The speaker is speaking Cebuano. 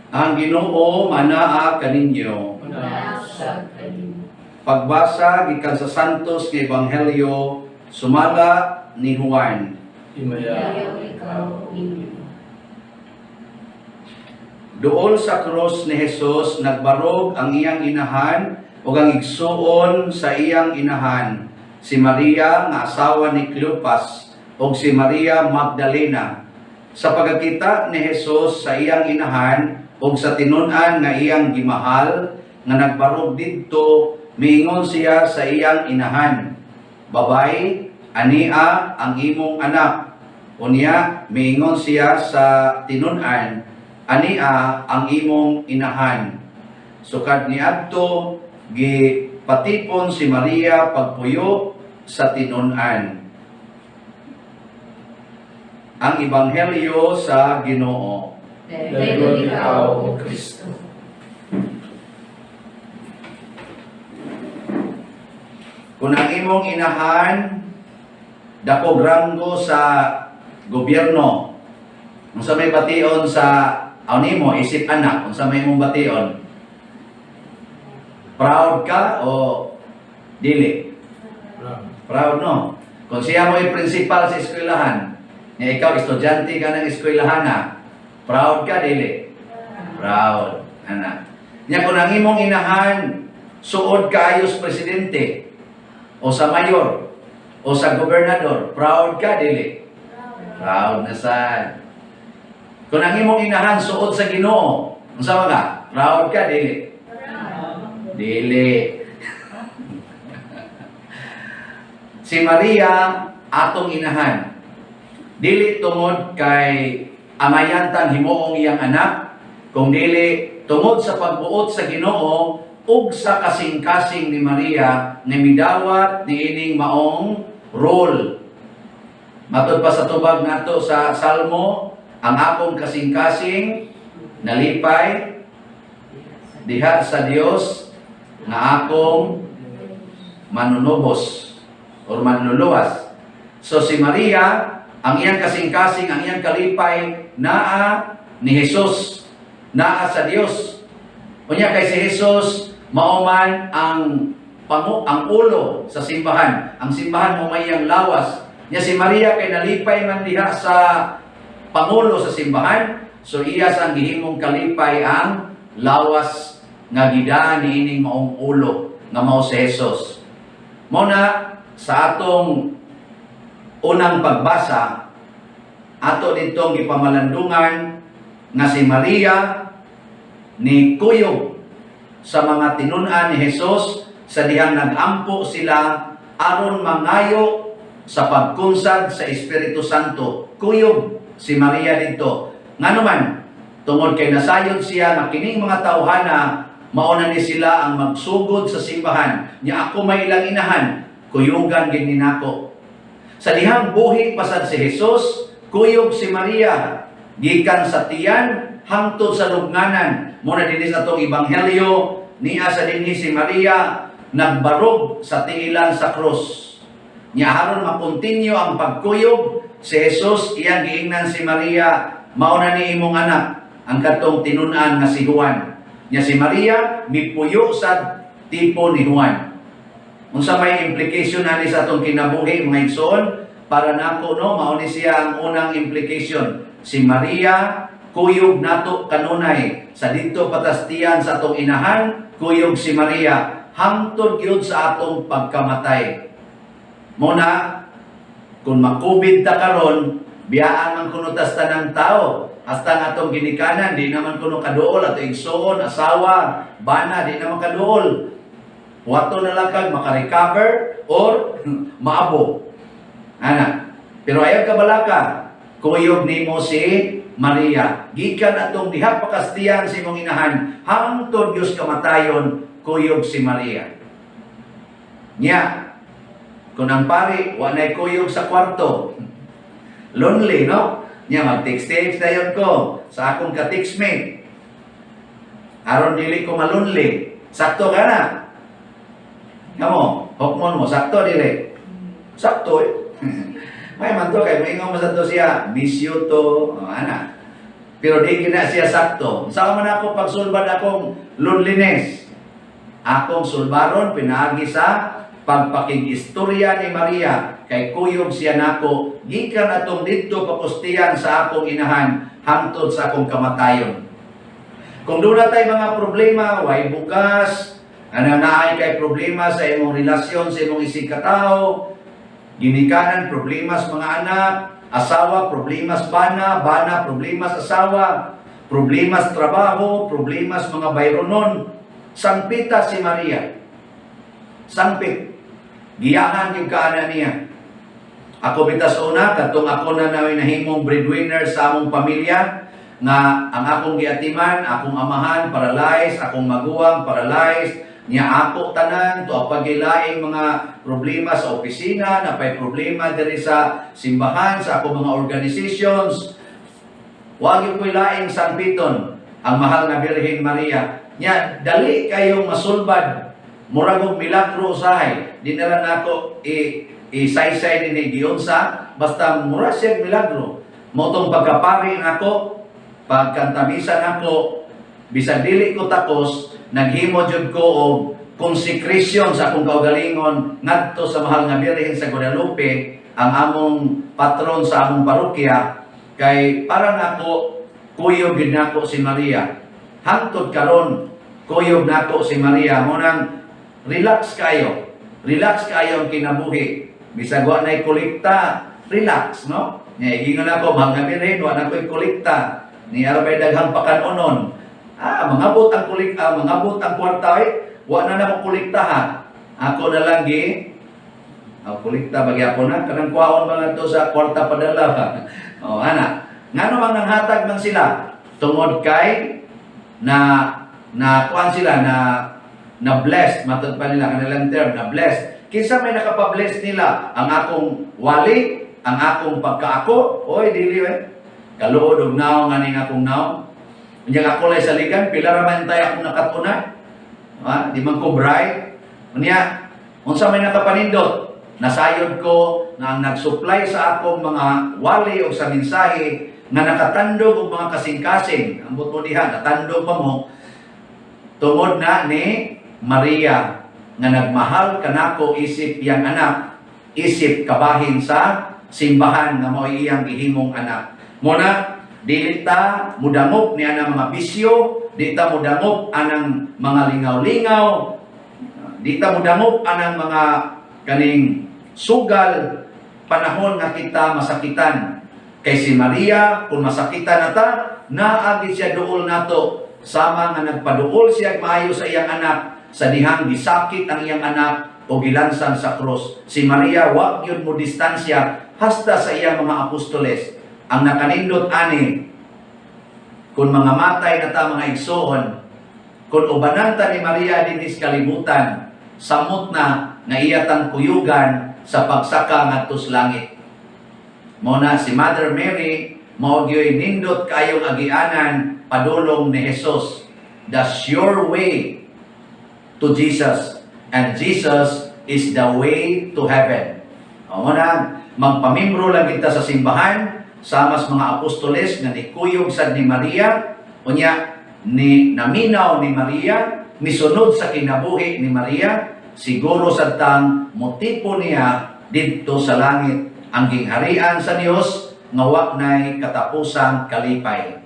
Ang Ginoo manaa kaninyo. Manaa kanimo. Pagbasa gikan sa Santos nga Ebanghelyo sumala ni Juan. Himayaon ikaw, Ginoo. Duol sa krus ni Jesus, nagbarog ang iyang inahan ug ang igsuon sa iyang inahan, si Maria nga asawa ni Cleopas ug si Maria Magdalena. Sa pagkakita ni Jesus sa iyang inahan ug sa tinun-an nga iyang gimahal nga nagbarog didto, miingon siya sa iyang inahan, "Babay, ania ang imong anak." Unya miingon siya sa tinun-an, "Ania ang imong inahan." Sukad niadto, gipatipon si Maria pagpuyo sa tinun-an. Ang Ebanghelyo sa Ginoo. Dayon ikaw, O Kristo. Kung ang imong inahan dakog ranggo sa gobyerno, unsa may bation sa aw nimo isip anak, unsa may imong bation? Proud ka o dili? Proud, no? Kung siya mo principal sa eskwelahan, nga ikaw estudyante ka ng eskwelahan na, proud ka, dili? Proud, ana. Nya kung ang imong inahan suod kaayo sa presidente o sa mayor o sa gobernador, proud ka, dili? Proud na sad. Kung ang imong inahan suod sa Ginoo, unsa man ka? Proud ka, dili? Dili. Si Maria atong inahan. Dili tungod kay angayan tang himuong iyang anak, kung dili tungod sa pagbuot sa Ginoo ug sa kasing-kasing ni Maria nga midawat niining maong role. Matod pa sa tubag nato sa Salmo, ang akong kasing-kasing nalipay diha sa Dios nga akong manunubos or manluluwas. So si Maria, ang iyang kasing-kasing, ang iyang kalipay, naa ni Jesus, naa sa Dios. Unya kay si Jesus mao man ang pangu ang ulo sa simbahan. Ang simbahan mao may iyang lawas. Nya si Maria kay nalipay man diha sa pangulo sa simbahan, so iya sang gihimong kalipay ang lawas nga gidaan niining maong ulo nga mao si Jesus. Mao na sa atong unang pagbasa, ato ditong gipamalandungan nga si Maria ni kuyog sa mga tinun-an ni Jesus sa dihang nagampo sila aron mangayo sa pagkunsad sa Espiritu Santo. Kuyog si Maria didto. Ngano man? Tungod kay nasayod siya nga kining mga tawhana mao na ni sila ang magsugod sa simbahan. Nya ako may ilang inahan, kuyugan gid ni nako. Sa dihang buhi pa sad si Jesus, kuyog si Maria gikan sa tiyan hangtod sa lubnganan. Mao na dinhi sa atong ebanghelyo, niya sa dinhi si Maria nagbarog sa tiilan sa krus. Nya aron makontinue ang pagkuyog si Jesus, iyang giingnan si Maria, "Mao na ni imong anak," ang katong tinun-an nga si Juan. Nya si Maria mipuyo sa tipo ni Juan. Unsa may implication ani sa atong kinabuhi, mga igsoon? Para nako, no, mao ni siya ang unang implication. Si Maria kuyog nato kanunay sa didto pa tas tiyan sa atong inahan, kuyog si Maria hangtod gyud sa atong pagkamatay. Mao na kung makubid ta karon, biyaan man kuno tas tanang tao, hasta nga atong ginikanan di naman kuno kaduol, ato igsuon, asawa, bana, di naman kaduol. Wato na lang kag maka-recover or maabo. Ana. Pero ayaw kabalaka, kuyog nimo si Maria. Gikan atong diha pa kas tiyan sa imong inahan, hangtod Diyos kamatayon, kuyog si Maria. Nya, kung ang pari, wa na'y kuyog sa kwarto. Lonely, no? Nya, mag-text-text dayon ko sa akong ka-textmate. Aron dili ko malonely. Sakto ka na. Kamo, hokmon mo, sakto dili? Sakto eh. May man to kay moingon man sa to siya, "Miss you to," oh, ana. Pero di kina siya sakto. Sa man ako pagsulbad akong loneliness? Akong sulbaron pinaagi sa pagpakig-istorya ni Maria, kay kuyog siya nako gikan atong didto papustiyan sa akong inahan hangtod sa akong kamatayon. Kung duna tay mga problema, way bugas, ana naay kay problema sa imong relasyon sa imong isigkatawo, ginikanan, problema sa mga anak, asawa, problema sa bana, bana, problema sa asawa, problema sa trabaho, problema sa mga bayronon, sangpita si Maria. Sangpit. Giyahan yung kaana niya. Ako bitas una, katong ako na namin nahimong breadwinner sa among pamilya, nga ang akong giatiman, akong amahan, paralyzed, akong maguwang, paralyzed, niya ako tanan, to pagilaing mga problema sa opisina, napay problema diri sa simbahan, sa akong mga organizations. Wag yung ko'y laing sangpiton ang mahal na Birhen Maria. Nya, dali kayong masulbad. Murag og milagro usahay. Di na lang nako i isaysay ni giunsa, basta mura siya milagro. Mao tong pagkapari nako, pagkantamisa nako, bisan dili ko takos, naghimo jud ko og consecration sa akong kaugalingon ngadto sa mahal nga Birhen sa Guadalupe, ang among patron sa among parokya, kay para nako kuyog gid nako si Maria. Hangtod karon kuyog nako si Maria. Mao nang relax kayo. Relax kayo ang kinabuhi. Bisag wa nay kolekta, relax, no? Nya ingon ako, "Mahal nga Birhen, wa na ko'y kolekta." Ni arabay daghang pakanunon. Ah, mangabot ang kolekta, mangabot ang kwarta eh. Wa na nako kolekta ha. Ako na lang gi ah, kolekta bagyapon na kanang kwaon mga to sa kwarta padala ba. Oh, ana. Ngano man nanghatag man sila? Tungod kay na na kuan sila na na blessed, matod pa nila kanilang term, na blessed. Kinsa may nakapa-bless nila? Ang akong wali, ang akong pagkaako? Oy, dili eh. Kaluod og naong aning akong naong. Unya ako lay saligan, pila ra man tay akong nakatuna. Ha? Di man ko bright. Unya, unsa may nakapanindot? Nasayod ko na ang nag-supply sa akong mga wali o sa mensahe nga nakatandog og mga kasing-kasing. Ambot mo diha, natandog pa mo tungod na ni Maria nga nagmahal kanako isip iyang anak, isip kabahin sa simbahan nga mao iyang gihimong anak. Muna dili ta mudangop ni anang mga bisyo, di ta mudangop anang mga lingaw-lingaw, di ta mudangop anang mga kaning sugal panahon nga kita masakitan. Kay si Maria, kung masakitan na ta, naagi siya duol nato, sama nga nagpaduol siya maayo sa iyang anak sa dihang gisakit ang iyang anak o gilansang sa krus. Si Maria wa gyud mo distansya hasta sa iyang mga apostoles. Ang nakanindot ani, kung mga matay na ta, mga igsoon, kung ubanan ta ni Maria dinhi sa kalibutan, samot na nga iya tang kuyugan sa pagsaka ngadto sa langit. Mao na si Mother Mary mao gyoy nindot kayong agianan padulong ni Jesus. The sure way to Jesus, and Jesus is the way to heaven. O mo na magpamimbro lang kita sa simbahan sama sa mga apostoles nga nikuyog sad ni Maria, unya ni naminaw ni Maria, misunod sa kinabuhi ni Maria, siguro sad tang motipo niya didto sa langit, ang gingharian sa Dios nga wa nay katapusang kalipay.